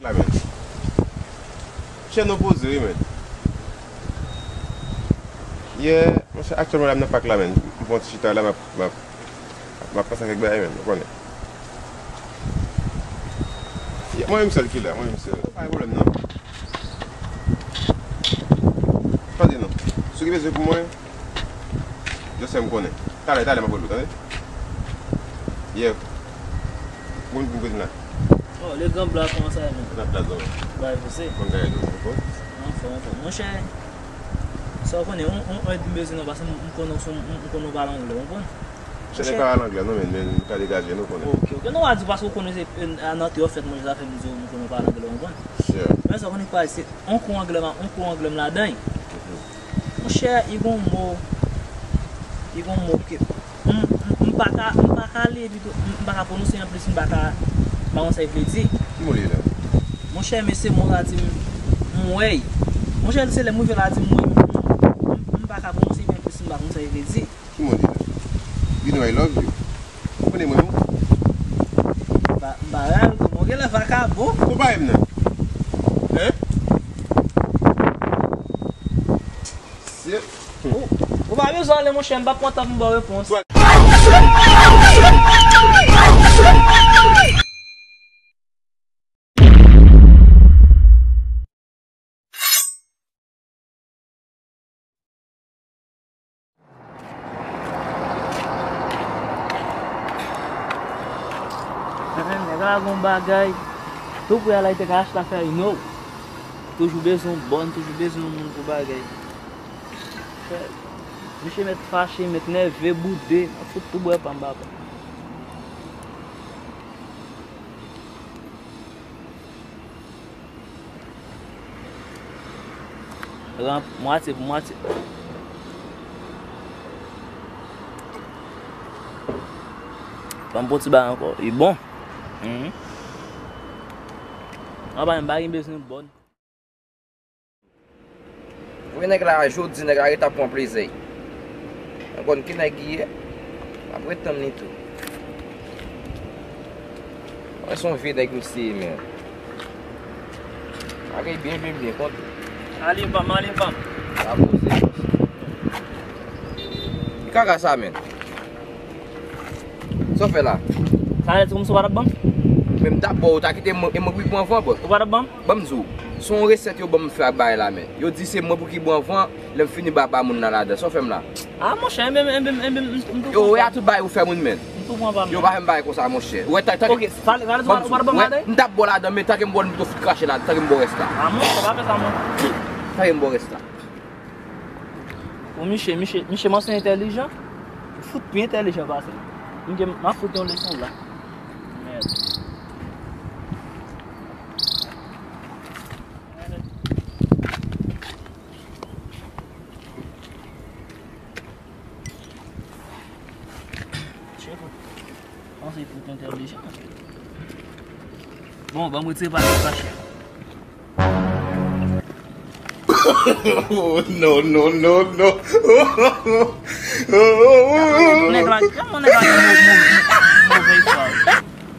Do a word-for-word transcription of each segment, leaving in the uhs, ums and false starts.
La, men. Chè nou poze, wi, men. Yeah, monchè, aktyèlman la, m nan pak la, men. M pran ti chita la, m ap, m ap, m ap panse kèk bagay, men, ou konnen. Yeah, mwen menm sèl ki la, mwen menm sèl. Pa gen pwoblèm, non. Tande, non. Si w gen bezwen pou mwen, just fè m konnen. Talè, talè, m ap rele w, tande? Yeah. Bon, bon, bon, la. Oh, le grand blanc, kòman sa ye, men? Nan plas, non. Bay, pouse. Bon, gade, nou, bon. Anfòm, anfòm. Monchè, sa w konnen, on, on, on èd m bezwen nan, paske m, m konnen w, m, m konnen w pale anglè, w konprann? Chè, nèg pa pale anglè, non, men, men, m ka degaje, nou konnen. Ok, ok. Non, w a di, paske w konnen se, euh, nan te w fèt, mwen, sa fè m di w, m konnen w pale anglè, w konprann? Sure. Men sa w konnen, pa, se on kou anglè, m a, on kou anglè m ladan. Monchè, li gon mo, li gon mo ke m, m, m pa ka, m pa ka li, pito, m, m pa ka pwononse anplis, m pa ka, m pa konn sa li vle di. Ki mo li ye la? Monchè, men se mo la di m, m wè. Monchè, se lè m rive la di m wè, m, m, m pa ka pwononse anplis, m pa konn sa li vle di. Ki mo li ye la? You know I love you. Ou konnen mwen, ou? Ba, ba, ou genlè vakabon. Ou pa renmen nan? Hein? Shit. Ou, ou pa bezwen ale, monchè, m pa pran tan pou m ba w repons. Nèg la gon bagay. Tou prè a la, li te ka achte afè, you know. Toujou bezwen yon bòn, toujou bezwen yon moun pou bagay. Misye mèt fache, mèt nève, boude. Mwen fout tou bwè pa m, papa. Ran mwatye pou mwatye. Ban m pran ti bagay ankò. Li bon. Mhm. Anba, m pa gen bezwen bòn. Ou wè nèg la jodi, nèg la ret ap pran plezi. Mwen konn ki nèg li ye. M ap ret tann li tou. Mwen se yon vye nèg misye ye, men. Bagay byen, byen, byen, kont. Ale, pa m, ale, pa m. La poze. Ki kaka sa, men? Sa w fè la? Sa vle di kòmsi w pa t ap ban m? Men m t ap ba w, ou ta kite m, e mwen pou ki pran van, bro. Ou pa t ap ban m? Ban m di w, se yon resèt yo ban m fè ak bagay la, men. Yo di se mwen pou ki pran van, lè m fini ba, ba moun nan ladan. Sa w fè m la? Ah, monchè, enben, enben, enben, m, m tou pran pa m. Yo, wè a tout bagay ou fè moun, men. M tou pran pa m. Yo, pa fè m bagay konsa, monchè. Ou wè, ta, ta, ok, sa, sa, ou pa t ap ban m ladan? Mwen, m t ap ba w ladan, men tanke m ba w, m tou fout krache ladan, tanke m ba w rès la. Ah, monchè, pa fè sa, monchè. Tanke m ba w rès la. Bon, misye, misye, misye, m se entèlijan. Fout pi entèlijan pase m. M gen, m ap fout yon leson la. Mèd. Chèf, panse fout entèlijan. Bon, ban m retire pa sa, chèf. Oh, no, no, no, no. Nèg la, kòman nèg la gen mo-, mo-, movè istwa?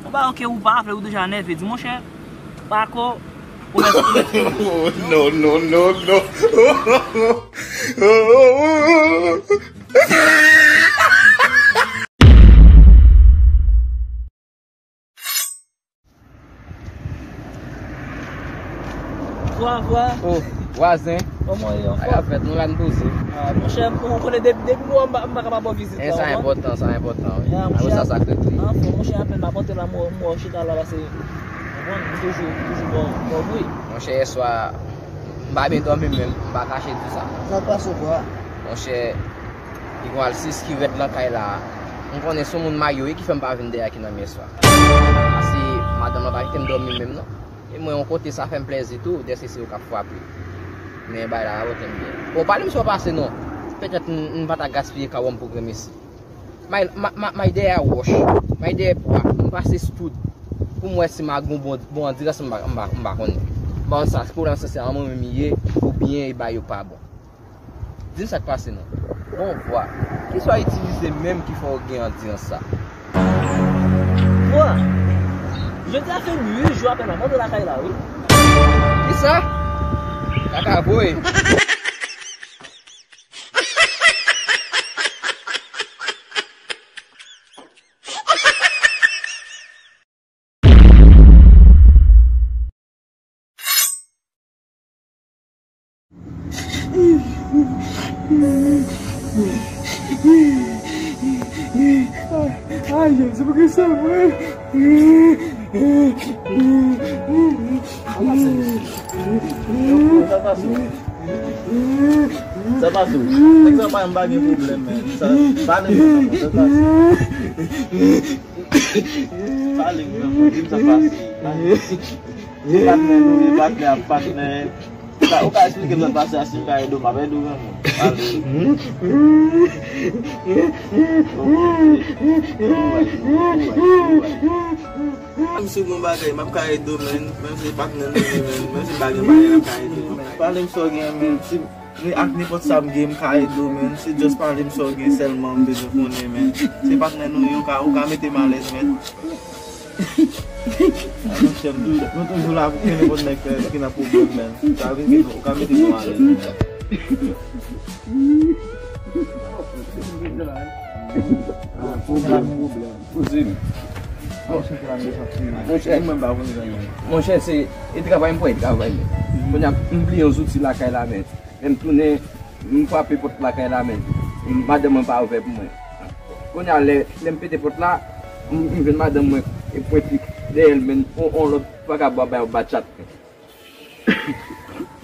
Ou pa, ok, ou pa vle, ou deja nève, di, monchè, pa ko, ou mèt. Oh, no, no, no, no. Bonswa, bonswa. Oh, vwazen. Kòman w ye, anfòm? Bagay ap fèt, nou la n poze. Ah, monchè, ou konnen depi, depi m wè w, m pa, m pa ka pa ba w vizit la, ou konprann? E, sa enpòtan, sa enpòtan, wi. Ya, monchè, sa k ret li. Anfòm, monchè, apèn m ap antre la, m wè, m wè w chita la, pase, ou konprann, m toujou, toujou ba w, ba w bri. Monchè, yèswa, m pa byen dòmi menm, m pa kache di sa. Sa k pase, bra? Monchè, li gon alsis ki rèd nan kay la. M konnen se yon moun mayo wi ki fè m pa vin dèyè ki nan men swa. Pase madanm nan pa kite m dòmi menm non. E mwen yon kote sa fè m plèzi tou, dèske se yo k ap frape. Men bagay la rabote m byen. Bon, pale m sou pase non. Petèt m, m pa ta gaspiye kawòm pou grenmesi. May, ma, ma, may dèyè wòch, may dèyè bwa, m pase stout. Pou m wè si m a gon bon, bon andirans m pa, m pa, m pa konnen. M pa konn sa, se pwoblèm sa se an mwen menm li ye, oubyen e bagay yo pa bon. Di m sa k pase non. Bon vwa. Kisa w itilize menm ki fè w gen andirans sa? Vwa. Jodi a fè m uit jou. Jou apèn la, monte lakay la, wi. Kisa? Kaka voye. Ay, Jezi, poukisa mwen? Sa pase. Sa pase. Nèg sa pa m pa gen pwoblèm, men. Sa, pale m, sa pase. Pale m, di m sa pase. Pale. Se patnè nou ye, patnè ap patnè. Ou ka, ou ka eksplike m sa pase a, si m ka ede w, m ap ede w, men. Pale. Menm si w gen yon bagay, m ap ka ede w, men. Menm si se patnè nou ye, men. Menm si m pa gen bagay, m ap ka ede w. Pale m sa w gen, men. Si, men ak nenpòt sa m gen, m ka ede w, men. Se just pale m sa w gen sèlman, m bezwen konnen, men. Se patnè nou ye, ou ka, ou ka mete m alèz, men. A, monchè, m toujou, nou toujou la pou kenbe bon nèg ki nan pwoblèm, men. Sa vle di, ou ka mete nou alèz, men. Pwoblèm, pwoblèm. Poze m. Monchè, monchè, se, e travay m pran, e travay, men. Kounye a, m bliye yon zouti lakay la, men. Lè m tounen, m frape pòt lakay la, men madanm mwen pa ouvè pou mwen. Kounye a, lè, lè m pete pòt la, m, m jwenn madanm mwen, e pwenti dèyè l, men on, on lòt vagabon ap bay yon batchat.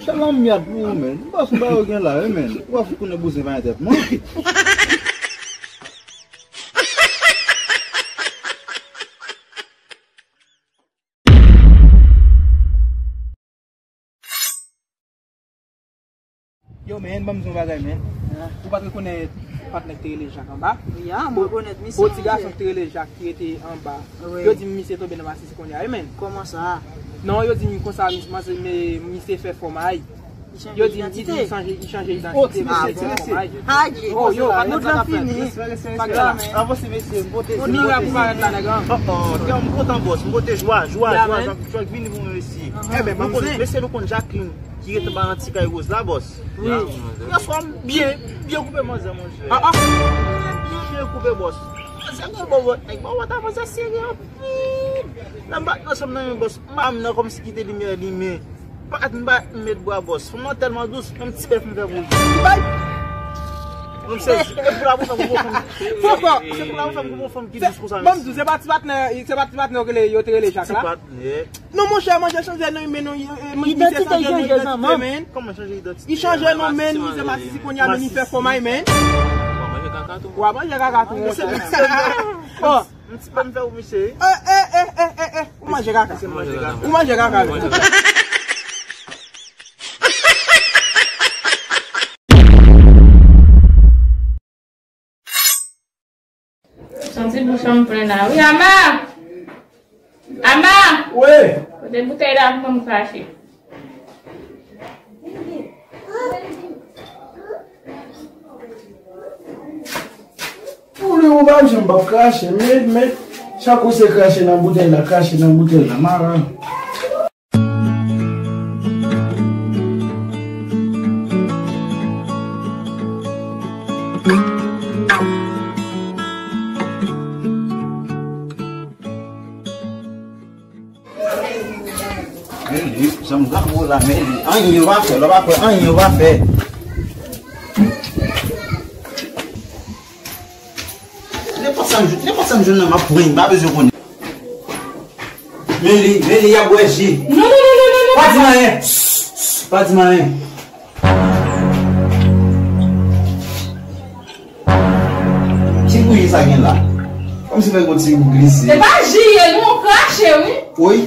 Chal an myat pou ou, men. Bòs, m pa yo gen la, wi, men. Ou pa fout konnen bouzen pa gen tèt, non. Yo, men, ban m di w yon bagay, men. Ou pa t rekonèt patnè k te rele Jak anba? Ya, m rekonèt misye. Bon, ti gason k te rele Jak ki rete anba. Wi. Yo di m misye tonbe nan masisi kounye a, wi, men. Kòman sa? Non, yo di m konsa, mis-, manze, men, misye fè fòmay. Yo di m, li chanje, li chanje idantite, misye fè fòmay. Oh, yo, pa t nan sa k ap fèt. Pa gen la. Avanse, mesye, m pote jwa. Ou ni la pou parèt la, nèg an. Oh, oh, m kontan, bòs. M pote jwa, jwa, jwa, jwa k vini pou mwen, mesye. Enben, nou konn, mesye, nou konn Jacqueline ki rete anba nan ti kay woz la, bòs. Wi. Yèswa, m byen, byen koupe manzè, monchè. Ah, ah. Byen, byen koupe, bòs. Manzè gen bòbòt, nèg bòbòt a manzè sere anpil. Lè m bat nan chanm nan, men bòs, m pa menm nan kòmsi kite limyè limen. M pa, m pa met bra, bòs. Fanm nan tèlman dous, menm ti bèf m fè pou li. Bay! Mwen sezi. E pou la pou fè m gwo fanm. Poko! Se pou la pou fè m gwo fanm ki dous konsa, mesye. Ban m di w, se pa ti patnè, se pa ti patnè yo rele, yo te rele Jak la? Ti patnè. Non, monchè, manzè chanje non, men non, e, e, men misye chanje non, idantite, men. Kòman chanje idantite? Li chanje non, men, misye masisi kounye a, men li fè fòmay, men. W a manje kaka tou. W a manje kaka tou, monchè. Oh. M ti pa m fè ou, mesye. Eh, eh, eh, eh, eh, eh. Ou manje kaka. Ou manje kaka. Ou manje kaka, men. Santi bouch an m plen la. Wi, Ama! Ama! Wi! Pote boutèy la pou mwen m krache. Ou li ou pa janm p ap krache, men, men, chak ou se krache nan boutèy la, krache nan boutèy la, maran. Men li, janm granmou la, men li. Anyen yo pa fè, lè w pa kwè, anyen yo pa fè. Nenpòt sa m jwenn, nenpòt sa m jwenn nan, m ap pran, m pa bezwen konnen. Men li, men li, y ap bwè ji. Non, non, non, non, non, non. Pa di m anyen. Pa di m anyen. Ki bouyi sa gen la? Kòmsi fè gon ti glise. Se pa ji ye, non, krache, wi. Wi.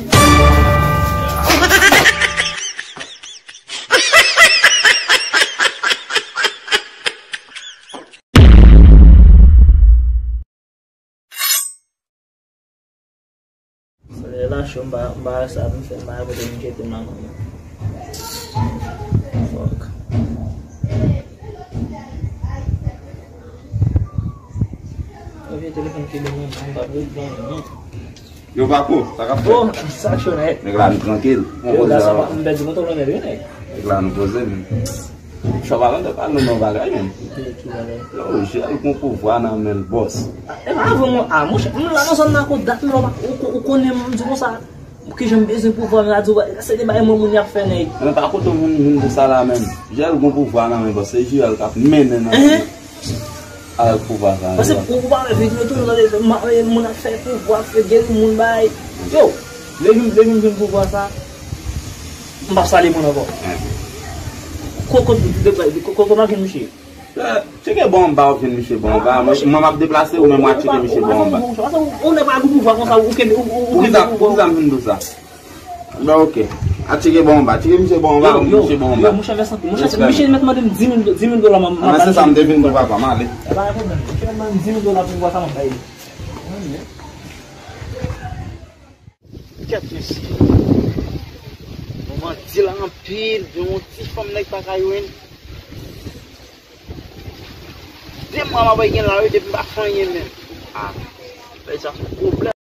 Solèy la cho, m pa, m pa wè sa pou m fè, m pa wè kote m jete manman mwen. Fuck. Mwen vye telefòn ki de manman m, m pa p ret ban non. Yo, Paco, sa k ap fèt? Oh, sa k cho nèt. Nèg la, nou trankil. Yo, gason, m pèdi moto lan nèt, wi, nèg. Nèg la, nou poze, men. Chòp Alan te pale nou yon bagay, men. Ki, ki bagay? Yo, Jèl gon pouvwa nan men l, bòs. E pa vre, mwen, a, monchè, m la nan zòn nan kou dat, m la, ou, ou, ou konnen, m di konsa. Kijan m bezwen pouvwa, m la di w, se de bagay moun, moun y ap fè, nèg. Men pa kote w vin, vin di sa la, menm. Jèl gon pouvwa nan men, bòs. Se Jèl k ap mennen nan. Avèk pouvwa sa, paske ou pa wè videyo tou, nou tande, ma- e, moun ap fè pouvwa, ap fè geri moun bay. Yo, depi, depi m jwenn pouvwa sa, m pa salye moun ankò. Ko- ko- ko- ko- Kote w gen misye? Eh, tcheke bò anba, ou jwenn misye bò anba. Mwen, mwen m ap deplase, ou menm w a tcheke misye bò anba. Ou nèg pa gen pouvwa konsa, ou kenbe, ou, ou, ou kenbe pouvwa. Poukisa, poukisa m fin di w sa? Bon, ok. A tcheke bò anba. Tcheke misye bò anba, yo, yo, misye bò anba. Yo, monchè, mèsi anpil. Monchè, respè, misye mèt mande m di mil do- di mil dola, m, m ap ba l. Se sa m te vin pou papa, m ale. E pa gen pwoblèm. Misye mèt mande m di mil dola pou pouvwa sa, m ap ba li. Kèt, mesye. Moman di la anpil, gen yon ti fanm nèg pa ka jwenn. De mwa m ap gen la, wi, depi m pa fè anyen menm. Ah, sa se pwoblèm.